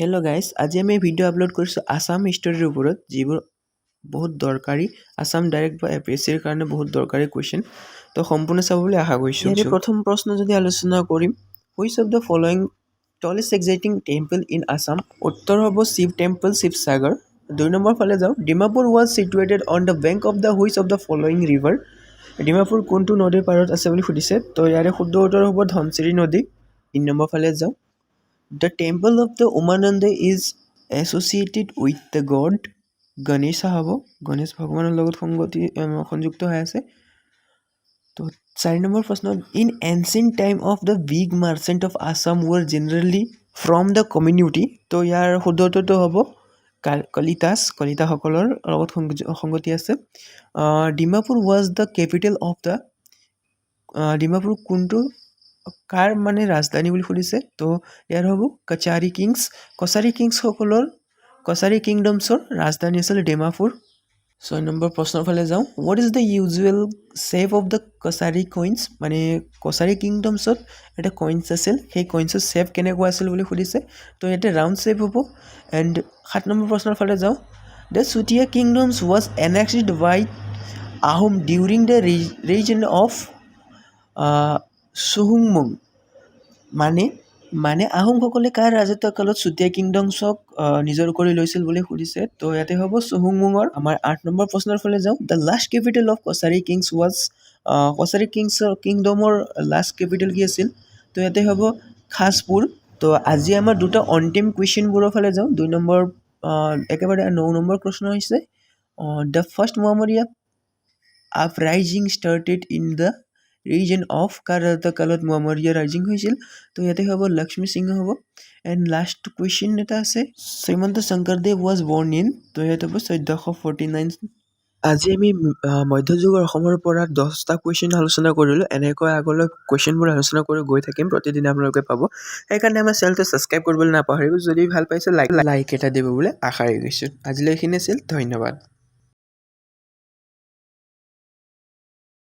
Hello' guys, আজি আমি video' upload কৰিছোঁ আছাম হিষ্টৰীৰ ওপৰত, যিবোৰ বহুত দৰকাৰী, আছাম ডাইৰেক্ট বা এপিএছচিৰ কাৰণে বহুত দৰকাৰী কুৱেশ্যন। তো সম্পূৰ্ণ চাব বুলি আশা কৰিছোঁ। ইয়াৰে প্ৰথম প্ৰশ্ন যদি আলোচনা কৰিম, which of the following tallest existing temple in Assam? উত্তৰ হ'ব শিৱ টেম্পল, শিৱসাগৰ। দুই নম্বৰ ফালে যাওঁ। Dimapur was situated on the bank of the which of the following river? Dimapur কোনটো নদীৰ পাৰত আছে বুলি সুধিছে। তো ইয়াৰে শুদ্ধ উত্তৰ হ'ব ধনশিৰি নদী। তিনি নম্বৰ ফালে যাওঁ। The temple of the Umananda is associated with the god Ganesha হ'ব। গণেশ ভগৱানৰ লগত সংযুক্ত হৈ আছে। তো চাৰি নম্বৰ প্ৰশ্ন, in ancient time of the big merchant of Assam were generally from the community. তো ইয়াৰ শুদ্ধ উত্তৰটো হ'ব কলিতাছ, কলিতাসকলৰ লগত সংগতি আছে। Dimapur was the capital of the, Dimapur কোনটো কাৰ মানে ৰাজধানী বুলি সুধিছে। তো ইয়াৰ হ'ব কছাৰী কিংছ। কছাৰী কিংছসকলৰ, কছাৰী কিংডমছৰ ৰাজধানী আছিল ডিমাপুৰ। ছয় নম্বৰ প্ৰশ্নৰ ফালে যাওঁ। What is the usual shape of the Kachari coins? মানে কছাৰী কিংডমছত এটা কইনছ আছিল, সেই কইনছৰ শ্বেপ কেনেকুৱা আছিল বুলি সুধিছে। তো ইয়াতে ৰাউণ্ড শ্বেপ হ'ব। এণ্ড সাত নম্বৰ প্ৰশ্নৰ ফালে যাওঁ। The Chutia kingdoms was annexed by Ahom during the reign of Suhungmung. মানে আহোমসকলে কাৰ ৰাজত্বকালত চুতীয়া কিংডমছক নিজৰ কৰি লৈছিল বুলি সুধিছে। তো ইয়াতে হ'ব চুহুংমুঙৰ। আমাৰ আঠ নম্বৰ প্ৰশ্নৰ ফালে যাওঁ। The last capital of Kachari kings was, Kachari কিংছৰ কিংডমৰ last capital কি আছিল? তো ইয়াতে হ'ব খাজপুৰ। তো আজি আমাৰ দুটা অন্তিম কুৱেশ্যনবোৰৰ ফালে যাওঁ। দুই নম্বৰ, একেবাৰে ন নম্বৰ প্ৰশ্ন হৈছে, the first Moamoria uprising started in the reign of, কাৰ ৰাজত্বকালত মোৱামৰীয়া ৰাইজিং হৈছিল? তো ইয়াতে হ'ব লক্ষ্মী সিংহ হ'ব। এণ্ড লাষ্ট কুৱেশ্যন এটা আছে, Srimanta Sankardev was born in, তো ইয়াত হ'ব 1449। আজি আমি মধ্যযুগৰ অসমৰ পৰা 10টা কুৱেশ্যন আলোচনা কৰিলোঁ। এনেকৈ আগলৈ কুৱেশ্যনবোৰ আলোচনা কৰি গৈ থাকিম, প্ৰতিদিনে আপোনালোকে পাব। সেইকাৰণে আমাৰ চেনেলটো ছাবস্ক্ৰাইব কৰিবলৈ নাপাহৰিব। যদি ভাল পাইছে, লাইক এটা দিব বুলি আশা ৰাখিছোঁ। আজিলৈ এইখিনি আছিল, ধন্যবাদ।